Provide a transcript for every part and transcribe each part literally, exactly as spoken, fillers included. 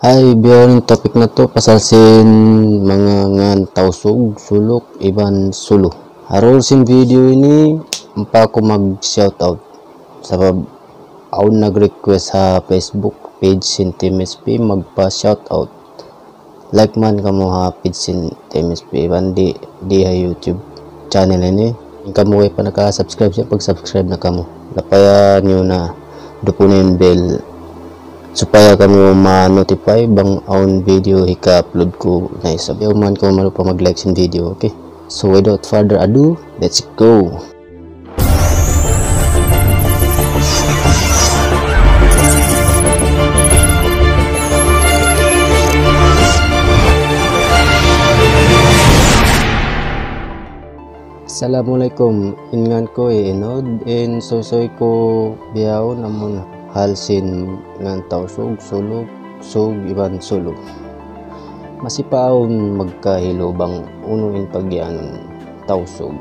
Ay, bihaun in topic natu' pasal sin manga ngan Tausug, Suluk, iban Sulu. Ha duun sin video ini, ampa aku mag-shout out. Sabab awn nag-request ha Facebook page sin T M S P magpa-shout out. Like man kamu ha page sin T M S P iban di, di ha YouTube channel ini. In kamu way pa naka-subscribe siya, pag-subscribe na kamu. Lapaya niyu na duun in bell supaya kamu ma-notify bang awn video hika-upload ku na isab. Ayaw man kamu malupa mag-like sin video, okay? So without further ado, let's go! Assalamualaikum. In ngan ku hi Inod, in suysuy ku bihaun amun hal sin ngan Tausug, Suluk, Sug, iban Sulu. Masi pa awn magkahilu bang unu in pagiyanun Tausug,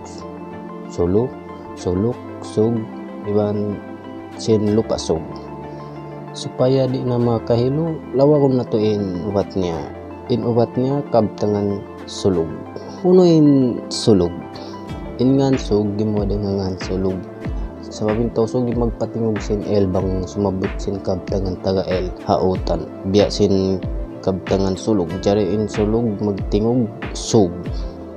Sulu, Suluk, Sug, iban sin Lupa' Sug. Supaya di' na makahilu, lawagun natu' in ubat niya. In ubat niya kabtangan Sulug. Unu in Sulug? In ngan Sug, gimuwa' dayn ha ngan Sulug. Sabab in Tausug di' magpatingug sin L bang sumabbut sin kabtangan taga L ha utan. Biya' sin kabtangan Sulug. Jari in Sulug magtingug Sug.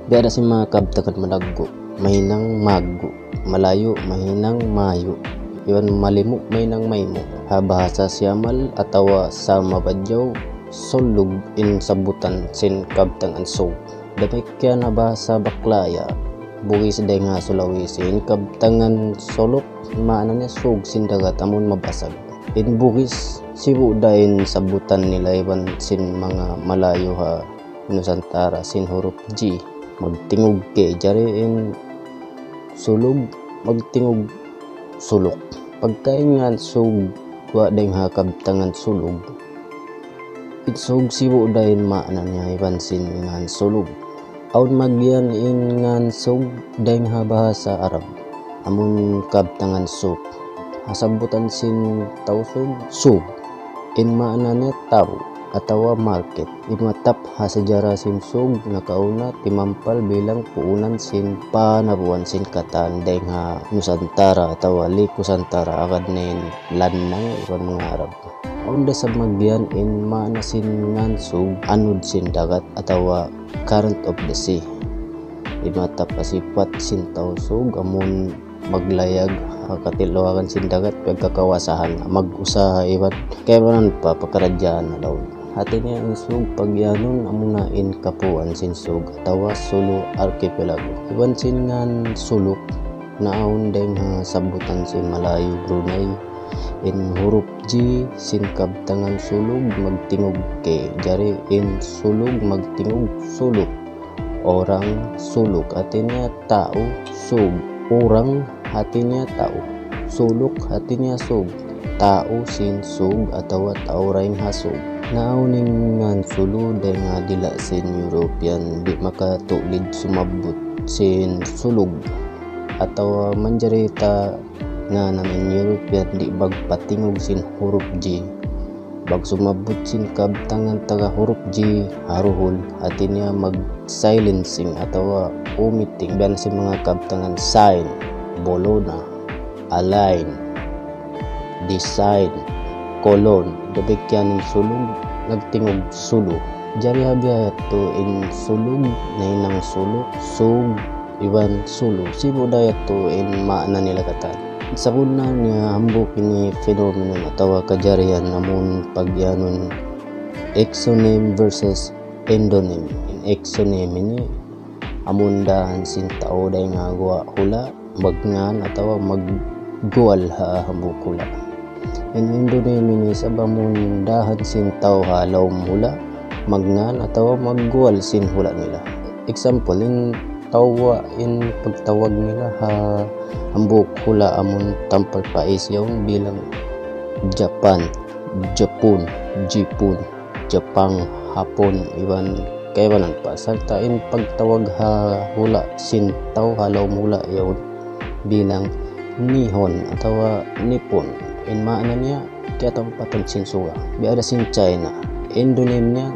Biya' da sin manga kabtangan malaggu', mahinang maggu', malayu', mahinang mayu', iban malimu', mahinang maimu'. Ha bahasa Siyamal atawa Sama Badjaw, Sulug in sabbutan sin kabtangan Sug. Damikkiyan ha bahasa Baklaya, Bugis dayn ha Sulawesi, in kabtangan Suluk, maana niya Sug sin dagat amun mabasag. In Bugis, sibu' da in sabbutan nila iban sin manga Malayu ha Nusantara sin hurup G, magtingug K. Jari in Sulug, magtingug Suluk. Pagka in ngan Sug, guwa' dayn ha kabtangan Sulug. In Sug sibu' da in maana niya iban sin ngan Sulug. Awn magiyan in ngan Sug dayn ha bahasa Arab. Amun kabtangan Sug. Ha sabbutan sin Tausug, Sug. In maana niya tau atawa market. Imatap ha sejarah sin Sug nakauna timampal bilang puunan sin panabuan sin katan dayn ha Nusantara atawa Likusantara agad na in Lannang iban manga Arab. Awn da isab magiyan in maana sin ngan Sug anud sin dagat atawa current of the sea. Imatap ha sipat sin Tausug amun maglayag ha katiluagan sin dagat pagkakawasahan, mag-usaha iban kaibanan pa pakaradjaan ha laum. Hati niya in Sug pagiyanun amuna in kapuan sin Sug atawa Sulu Archipelago. Iban sin ngan Suluk naawn dayn ha sabbutan sin Malayu Brunei. In hurup G sin kabtangan Sulug magtingug K. Jari in Sulug magtingug Suluk. Orang, Suluk, hati niya tau, Sug. Orang, hati niya tau. Suluk, hati niya Sug. Tau sin Sug atawa tau dayn ha Sug. Naawn in ngan Sulu dayn ha dila' sin European di' makatulid sumabbut sin Sulug. Atawa manjari ta ngan amun European di' magpatingug sin hurup G. Bang sumabbut sin kabtangan taga hurup G ha duhul, hati niya mag-silencing atawa umiting. Biya' na sin manga kabtangan sign, bolona, align, design, colon. Damikkiyan in Sulug, nagtingug Sulu. Jari ha biya' yadtu in Sulug, nahinang Suluk, Sug, iban Sulu. Sibu' da yadtu in maana nila katan. Sabunnal niya hambuuk ini phenomenon atawa kajarihan amun pagiyanun exonym versus endonym. In exonym ini amun dahan sin tau dayn ha guwa' hula', magngan atawa magguwal ha hambuuk hula'. In endonym ini isab amun dahan sin tau ha lawm hula', magngan atawa magguwal sin hula' nila. Example, in tawwa, in pagtawag nila ha hambuuk hula' amun tampal pais yaun bilang Japan, Japun, Jipun, Japang, Hapon, iban kaibanan pa. Sarta' in pagtawag ha hula' sin tau ha lawm hula' yaun bilang Nihon atawa Nipon. In maana niya, kiyataumpatan sin suga. Biya' da sin China. endonym niya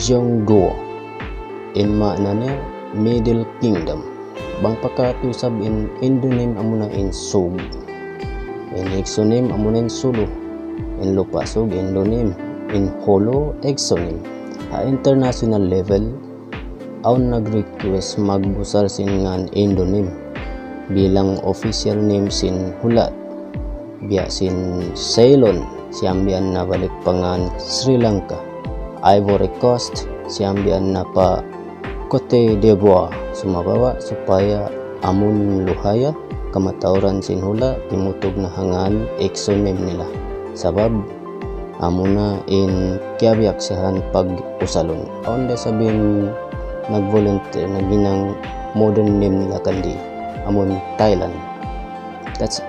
Zhongguo. In maana niya Middle Kingdom. Bang pa katu' isab in endonym amuna in Sug. In exonym amuna in Sulu. In Lupa' Sug endonym. In Holo exonym. Ha international level, awn nag-request mag-usal sin ngan endonym bilang official name sin hula'. Biya' sin Ceylon, siyambian na balik pa ngan Sri Lanka. Ivory Coast, siyambian na pa Cote d'Ivoire. Sumagawa' supaya amun luhaya kamatauran sin hula' timutug na ha ngan exonym nila. Sabab amuna in kiyabiyaksahan pag-usalun. Awn da isab in nag-volunteer, naghinang modern name nila kandi. Amun Thailand. That's it.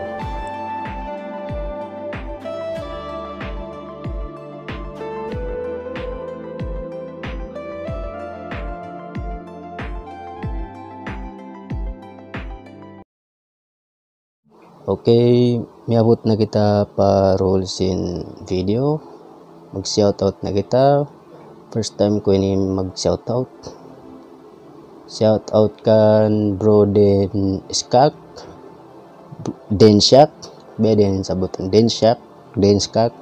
Okay, miyabut na kita pa duhul sin video. Mag-shout out na kita. First time ku ini mag-shout out. Shout out kan Bro Den Skak. Den Shak. Biya' diin in sabbutun, Den Shak. Den Skak.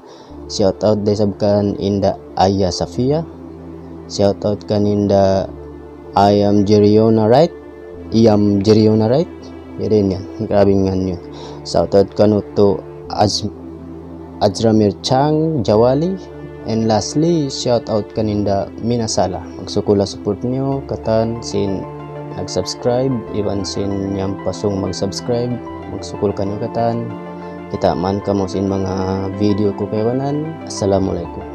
Shout out da isab kan Inda Aya Safia. Shout out kan Inda I am Jeriona, right? I am Jeriona, right? Biya' diin yan. Grabe ngan yan. Shout out kan Utu Az-, Azramir Chang Jawali. And lastly, shout out kan Inda Minasala. Magsukul ha support niyu katan sin nag-subscribe, iban sin nyampasung mag-subscribe. Magsukul kaniyu katan. Kita' man kamu sin manga video ku kaibanan. Assalamualaikum.